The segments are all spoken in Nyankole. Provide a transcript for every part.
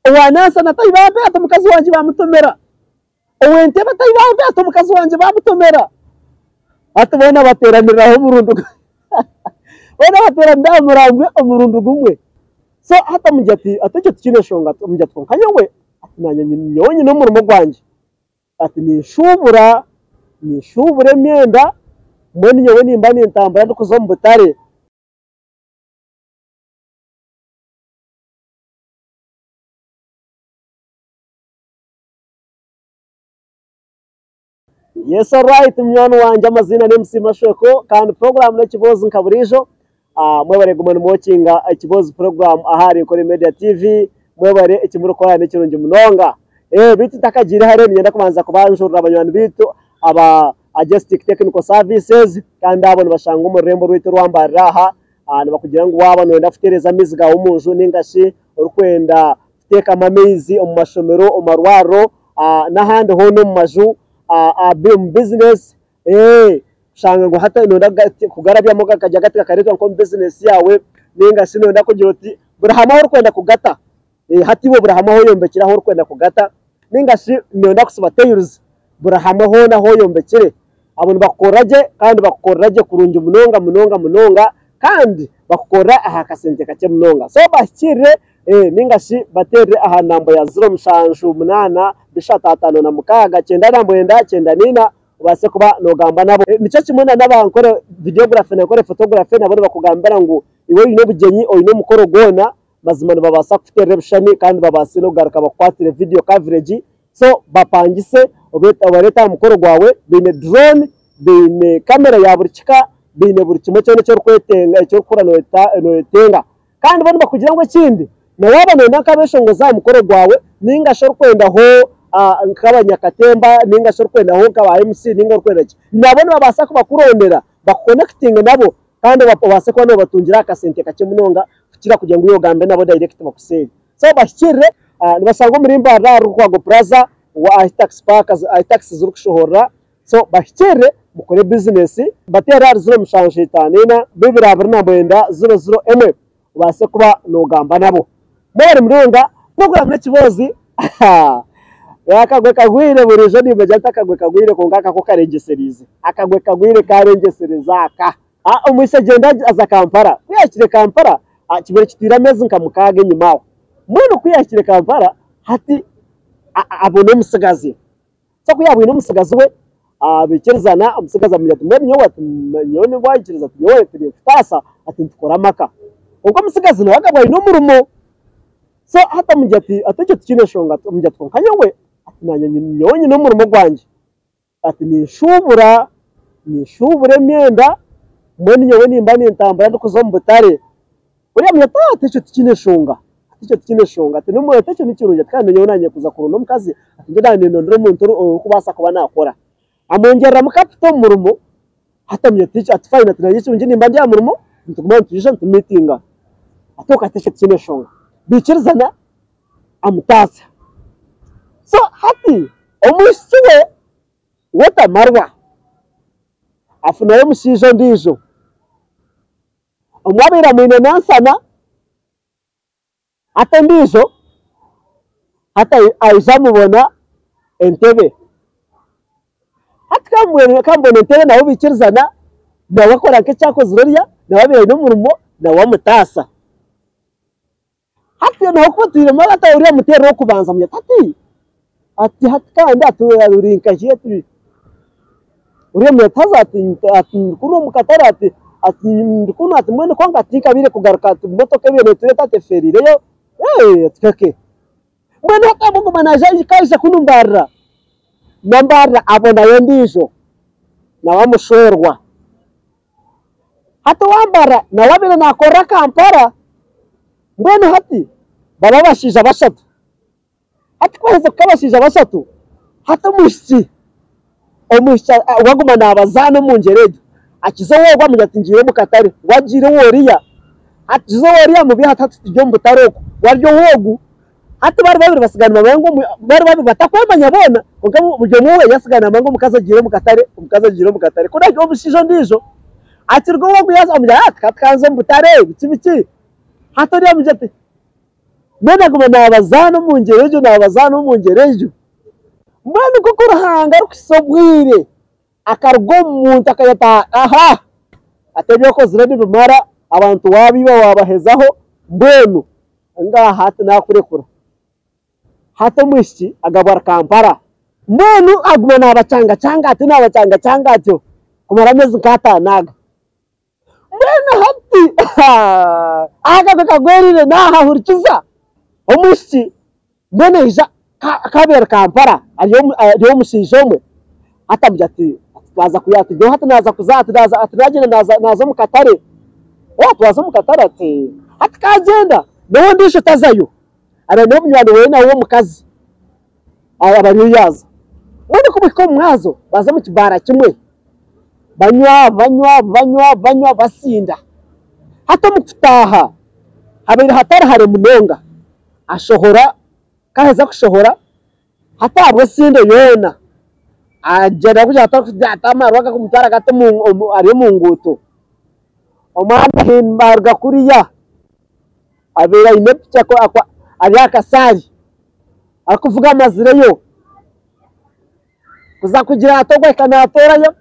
Owa Nansana ati bambe ati omukazi wangye bamutomera. Ow'Entebe ati bambe ati omukazi wangye bamutomera. Hati boona bateeranira aho omurundi gumwe. Boona bateeranira aha murambwe omurundi gumwe. So hati omugira ati ati ekyo tikiine nshonga ati omugira ati kwonka nyowe ati naanye nyowe nyine omurimo gwangye. Ati ninshuubura, ninshuubura emyenda mbwenu nyowe nimba nintambura ndikuza omu butare. Yes alright munywani wangye amaziina ni MC Mashweko kandi program n'ekiboozi nka buriijo. Mwebare kuguma nimwokinga ekiboozi program aha ahari Nkore Media TV. Mwebare eki murikukora nikirungi munonga. Beitu ntakagiire hare niinyenda kubanza kubanjurira banywani beitu aba Agestic Technical Services kandi abo nibashangwa omu rurembo rwaitu orwa Mbarara aha. Nibakugira ngu waaba nooyenda kutereeza amaizi gaawe omu nju nainga shi orikwenda kuteekamu amaizi omu mashomero, omu marwariro n'ahandi hoona omu maju, omu bizinesi, kushanga ngu hati nooyenda kugarabyamu gakagye gati gakareetwa nk'omu bizinesi yaawe nainga shi nooyenda kugira oti buri hamwe ahu orikwenda kugata, hati iwe buri hamwe ahu oyombekire ahu orikwenda kugata nainga shi nooyenda kusiba tayiruzi buri hamwe hoona ahu oyombekire, abo nibakukorera gye kandi bakukorera gye kurungi munonga munonga munonga kandi bakukorera aha kasente kakye munonga. So bahikiirire nainga shi bateerere aha namba ya ziro mushanju munaana bishatu 56 99 94 obaase kuba noogamba nabo. Nikyo kimwe na n'abankore videography na nkore photography nabo nibakugambira ngu iwe oine obugyenyi, oine omukoro gwona, mazima nibabaasa kukuteerera ebishushani kandi babaase n'okugaruka bakukwatire video coverage. So bapangise obareete aha mukoro gwawe, baine drone, baine camera ya buri kika, baine buri kimwe kyona eki orikwetenga, eki orikuhurira noyetenga. Kandi bo nibakugira ngu ekindi, na waaba nooyenda nk'abeeshongozi aha mukoro gwawe, nainga shi orikwendaho nk'abanyakatemba, nainga shi orikwendaho nk'aba MC, nainga orikwenda ki, nabo nibabaasa kubakurondera bakukonekitinge nabo kandi obaase kuba noobatungira aha kasente kakye munonga kukira kugira ngu iwe ogambe nabo direct bakuseere. So bahikiirire, nibashangwa omuri Mbarara ahari Rukwago Plaza ahu taxi park, ahu taxi zirikushohorera. So bahikiirire mukore bizinesi. Bateerere ahari 0754 229 001 obaase kuba noogamba nabo. Mwebare munonga, puroguraamu n'ekiboozi akagwe kagwire buriijo nimbagira nti akagwe kagwire kwonka aka ko karengyesereize. Akagwe kagwire karengyesereza aka. Omwishiki agyenda aza Kampala, ku yaahikire Kampala kibaire kitwire ameezi nka mukaaga enyima aho. Mbwenu ku yaahikire Kampala hati abona omutsigazi. So ku yaabwine omutsigazi we baikirizana, omutsigazi amugira ati mbwenu nyowe ati nyowe nobu waikiriza ati nyowe ati ninkutaasa ati nitukora amaka. Kwonka omutsigazi nawe akaba aine omurimo. So hati amugira ati ati ekyo tikiine nshonga, amugira ati kwonka nyowe ati naanye nyowe nyine omurimo gwangye. Ati ninshuubura, ninshuubura emyenda, mbwenu nyowe nimba nintambura ndikuza omu butare. Oriya amugira ati ati ekyo tikiine nshonga, ati ekyo tikiine nshonga, ati ati ekyo nikirungi ati kandi nyowe naanye kuza kuronda omukazi, ati nyowe naanye nindondera omuntu orikubaasa kuba naakora. Amwongyereramu kapito omu murimo, hati amugira ati ati fayini ati naanye ekirungi nimba ndi aha murimo, nituguma nitwija nitumiitinga. Ati ok ati ekyo tikiine nshonga. Baikirizana. amutaasya. So hati omwishiki we we tamarwa, afunayo omushaija ondiijo, omwe abaire amwine Nansana, hati ondiijo hati aija amubona Entebbe. Hati ku amubona Entebbe nabo baikirizana, nawe akora nk'eki akozire oriya, nawe abaire aine omurimo nawe amutaasa. Hati nawe ku otwiremu ati ori omuteerera ow'okubanza amugira ati hati ati hati kandi ati ori nkahi ati ori omugira haza ati ati ndi kunu omu katare ati ati ndi kunu ati mbwenu kwonka tinkabaire kugaruka ati motoka ebaire neetureeta ati efeerireyo ati kake. Mbwenu hati ahabw'okuguma naija aija kunu Mbarara, na Mbarara abonayo endiijo nawe amushwerwa. Hati owa Mbarara nawe abaire naakorera Kampala, mbwenu hati baba abashaija bashatu. Hati ku baheza kuba abashaija bashatu, hati omwishiki, omwishiki we aguma naabazaana omu ngyera egyo, akiza ow'ogu amugira ati ngiire omu katare, we agiire ow'oriya, akiza ow'oriya amubiiha ati hati turi omu butare oku, we ari ow'ogu. Hati bari babiri batsigara nibamanya ngu bari babiri batakwemanya boona, kwonka buri omwe weena atsigara naamanya ngu omukazi agiire omu katare, omukazi agiire omu katare. Ku oraabe omushaija ondiijo akiruga owe ogu yaaza amugira ati tukaba tukanza omu butare biki biki, hati oriya amugira ati. Mbwenu aguma naabazaana omu ngyero egyo, naabazaana omu ngyero egyo. Mbwenu nk'oku Ruhanga arikuhitsya obwire akaruga omu muntu akayeta aha, ati ebi okozire nibimara, abantu waabiiba waabahezaho, mbwenu ngaaha hati naakurekura. Hati omwishiki agabwa ari Kampala. Mbwenu aguma naabakyangacanga atyo, naabakyangacanga atyo kumara ameezi nk'ataano aga. Mbwenu hati akagwe kagwereire naaha hurikiza omwishiki mbwenu aija kabeera Kampala ari omushaija omwe hati amugira ati twaza kuya ati nyowe hati naaza kuza ati naagyenda naaza omu katare twaza omu katare ati hati kagyenda nawe ondiijo tazayo abaire n'omunywani we nawe w'omukazi aba ariyo yaaza. Mbwenu ku buhika omu mwazo baza omu kibaara kimwe banywa banywa banywa banywa basinda. Hati omu kutaaha habaire hatari hare munonga, ashohora ku aheza kushohora hati ahabw'esindo yoona agyenda kugira ati amarwa gakumutwara gati ari omu nguuto. Omwana ahimba aruga kuriya abaire aine piki ari aha kasaari arikuvuga amazireyo kuza kugira ati ogwo ahika naatoorayo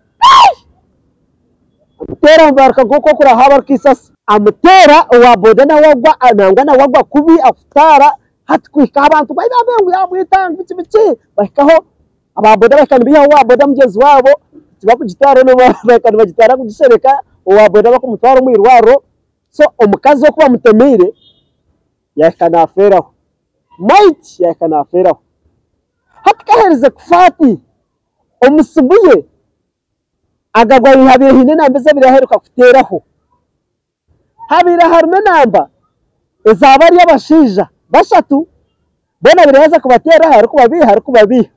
amuteera amubaruka nk'oku orikureeba habaruka eisasi amuteera owa boda nawe agwa nangwa nawe agwa kubi akutaara hati kuhika abantu baine ngu yaamwita ngu biki biki bahikaho aba boda bahika nibaihaho owa boda mugyenzi waabo tibakugitwara bahika nibagitwara kugishereka owa boda bakumutwara omu irwariro So omukazi oku bamutemeire yahika nafeeraho, Might yahika nafeeraho. Hati ku aherize kufa ati, omu simu ye agabwa habaire haine enamba ezi abaire aheruka kuteeraho. Habaire harimu enamba eza bari abashaija bashatu boona abaire yaaza kubateeraho arikubabiiha arikubabiiha.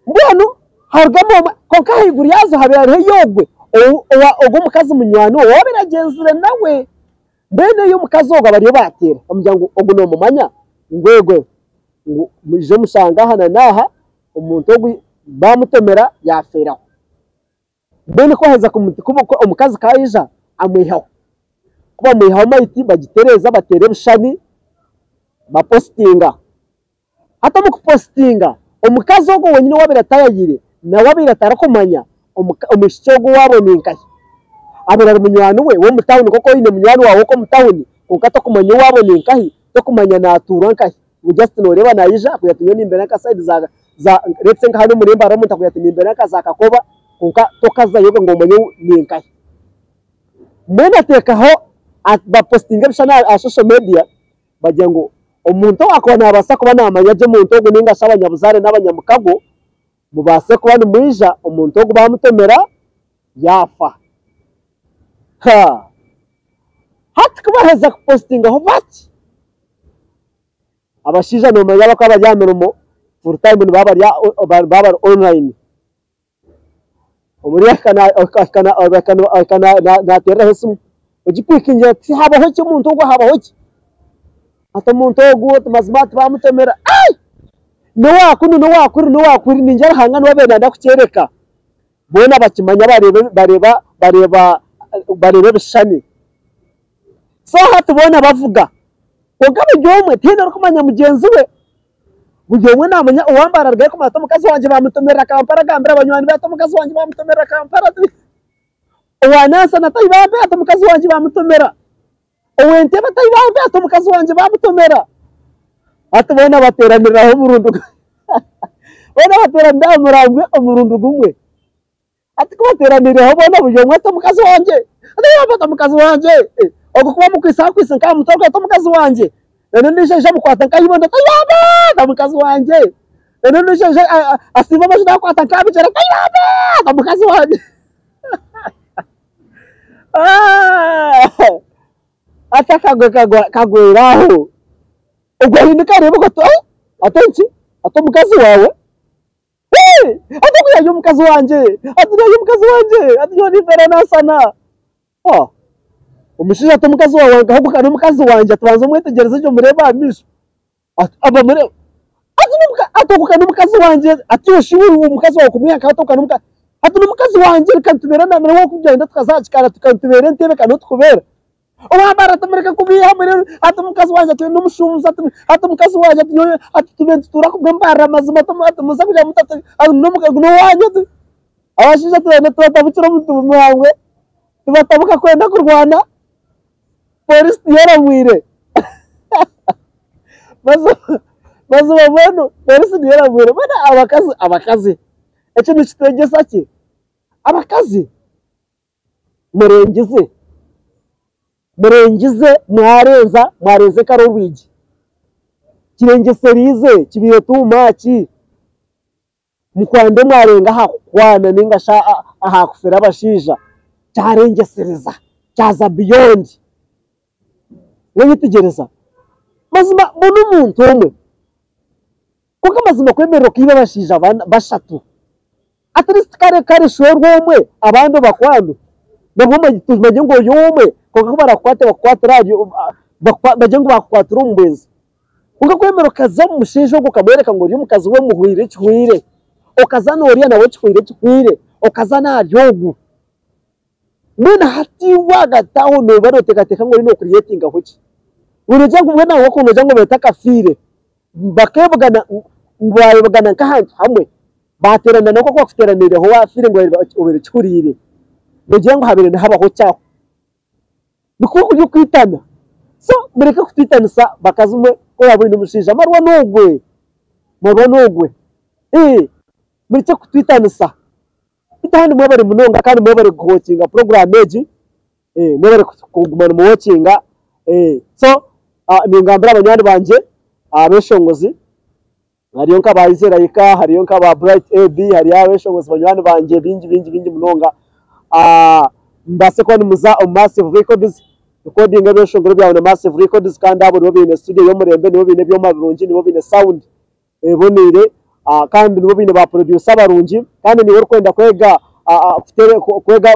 Mbwenu harugamu omwe, kwonka ahaiguru yaazo habaire hariho ey'ogwe ogwo omukazi munywani we owaabaire agyenzire nawe. Mbwenu ey'omukazi ogwo abariyo baateera bamugira ngu ogu noomumanya? Ngu eego, ngu mwije mushange aha na n'aha, omuntu ogu baamutemera yaafeeraho. Mbwenu ku aheza omukazi ku aija amwihaho, ku bamwihaho maiti bagitereeza bateera ebishushani bapositinga. Hati omu kupositinga, omukazi ogwo wenyini ou abaire atayayire nawe abaire atarikumanya omwishiki ogwo owaabo ni nkahi. Abaire ari munywani we w'omu tawuni nk'oku oine munywani waawe ow'omu tawuni kwonka tokumanya owaabo ni nkahi, tokumanya naatuura nkahi. Ngu just nooreeba naija akugira ati nyowe nimbeera nka sayidi za za let's say nka hanu omuri Mbarara omuntu akugira ati nimbeera nka za Kakoba kwonka tokazayo ngu omanye ni nkahi. Mbwenu ateekaho bapositinga ebishushani aha social media Bagira ngu omuntu owaakuba naabaasa kuba naamanya gye omuntu ogu nainga shi abanyabuzaare n'abanyamukago, mubaase kuba nimwija omuntu ogu baamutemera yaafa. Ha! Hati ku baheza kupositingaho bati, abashaija noomanya abakuba bari aha mirimo full time nibaba bari online. Omuri ahika naateereraho esimu ogipikingira ati habaho ki omuntu ogu habaho ki? Ati omuntu ogu ati mazima ati baamutemera n'owa kunu n'owa kuri n'owa kuri ningira Ruhanga niwe abaire nayenda kukyoreka boona bakimanya bareeba bareeba bareeba ebishushani. So hati boona bavuga kwonka buri omwe tihaine orikumanya mugyenzi we. Buri omwe naamanya owa Mbarara arugayo kumanya ati omukazi wangye baamutomerera Kampala agambira banywani be ati omukazi wangye baamutomerera Kampala. Owa Nansana ati bambe ati omukazi wangye baamutomera. Ow'Entebbe ati bambe ati omukazi wangye baamutomera. Hati boona bateeraniraho omurundi boona bateeranira aha murambwe omurundi gumwe. Hati ku bateeraniireho boona buri omwe ati omukazi wangye, ati omukazi wangye, ogwo ku bamukwitse akwitse nk'aha mutwe ati omukazi wangye, reero ondiijo aija amukwata nk'aha ibondo ati ayamba ati omukazi wangye, reero ondiijo aija asimba amaju naakwata nk'aha bigyere ati ayamba ati omukazi wangye. Hati akagwe kagwera aho, ogwo ahinduka areeba ogwo ati ati enki? Ati omukazi waawe? Ati ogu yari omukazi wangye, ati yari omukazi wangye, ati nyowe nimbeera Nansana. Omushaija ati omukazi waawe nkahi ogu ka n'omukazi wangye ati banza omwetegyereze gye omureebe aha maisho. Ati abamureeba ati n'omuka ati ogu ka n'omukazi wangye ati iwe shi iwe omukazi waawe kumwiha nkahi ati ogu ka n'omukazi ati n'omukazi wangye reka nitubeera nawe kugyenda tukaza aha kikaari ati reka nitubeera entebe ka niho tukubeera. Owa Mbarara ati mureke kubiiha mbwenu ati omukazi wangye ati n'omushuubuzi ati ati omukazi wangye ati nyowe ati tube nitutuura kumwe Mbarara mazima ati ati muze kugira muta ati ati n'owaanyu ati abashaija twena tubatabukire omu muhangwe tubatabuka kwenda kurwana Polisi tiyeramwire mazima mbwenu polisi tiyeramwire mbwenu abakazi abakazi eki nikitwegyesa ki? Abakazi murengize murengize mwarenza mwarenza ekara orwigi kirengyesereize kibaire too much mukwande mwarenga aha kukwana ninga shi aha kufera abashaija kyarengyesereza kyaza beyond. Wayetegyereza? Mazima mbona omuntu omwe kwonka mazima kwemerera okaiba abashaija bashatu at least kare kare shwerwa omwe abandi obakwane nabwo tumanye ngu ori omwe kwonka ku barakukwate bakukwatire ahari bagire ngu bakukwatira omu bwenzi. Kwonka kwemerera okaza omu mushaija ogwo okamworeka ngu ori omukazi we muhwire ekihwire okaza n'oriya nawe ekihwire ekihwire okaza n'ahari ogu. Mbwenu hati iwe ahagati aho nooba nooteekateeka ngu oriyo nookuriyetingaho ki? Noogira ngu mbwenu aho ku noogira ngu obaire otakafiire, bakeebugana ngu baayebugana nk'ahantu hamwe, baateerana nk'oku bakuteeraniireho waafiire ngu obaire okihuriire, noogira ngu habaire nihabaho ki aho? Nikwo kuri okwitana. So mureke kutwitanisa bakazi mwe, ku oraabe oine omushaija marwa n'ogwe, marwa n'ogwe. Murekye kutwitanisa. Beitu ahandi mwebare munonga kandi mwebare kuwokinga puroguraamu egi, mwebare kuguma nimuwokinga. So ningambira banywani bangye abeshongozi, hariyo nka ba Israel, hariyo nka ba Bright AB, hariyo abeshongozi banywani bangye baingi baingi baingi munonga. Mubaase kuba nimuza omu Massive Records, rikodinga ebyeshongoro byawe na Massive Records kandi abo nibo baine studio y'omurembe, nibo baine ebyoma birungi, nibo baine sound eboneire kandi nibo baine ba producer barungi kandi niiwe orikwenda kwega kwega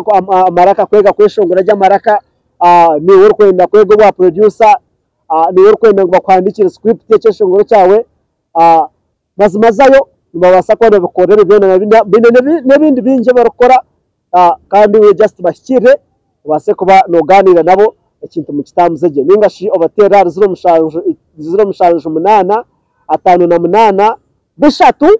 amaraka kwega kweshongora gye amaraka, niiwe orikwenda kwega obwa producer, niiwe orikwenda ngu bakuhandiikire script y'ekyeshongoro kyawe, mazima zayo nibabaasa kuba nibabikora ebyo byona baine n'ebindi bingi ebi barikukora kandi iwe just bahikirire obaase kuba noogaaniira nabo ekintu mukitambuze gye nainga shi obateerere ahari 07 08 58 3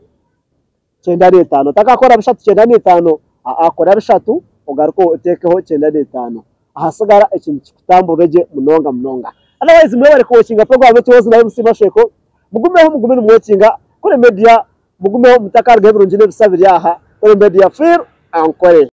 95. Otakakora 3 95, aa kora 3 ogaruke oteekeho 95 ahasigara ekintu kikutamburire gye munonga munonga. Otherwise mwebare kuwokinga puroguraamu Ekiboozi na MC Mashweko, mugumeho mugume nimuwokinga kuri media mugumeho mutakarugaho ebirungi n'ebisa biri aha kuri media Feel Ankole.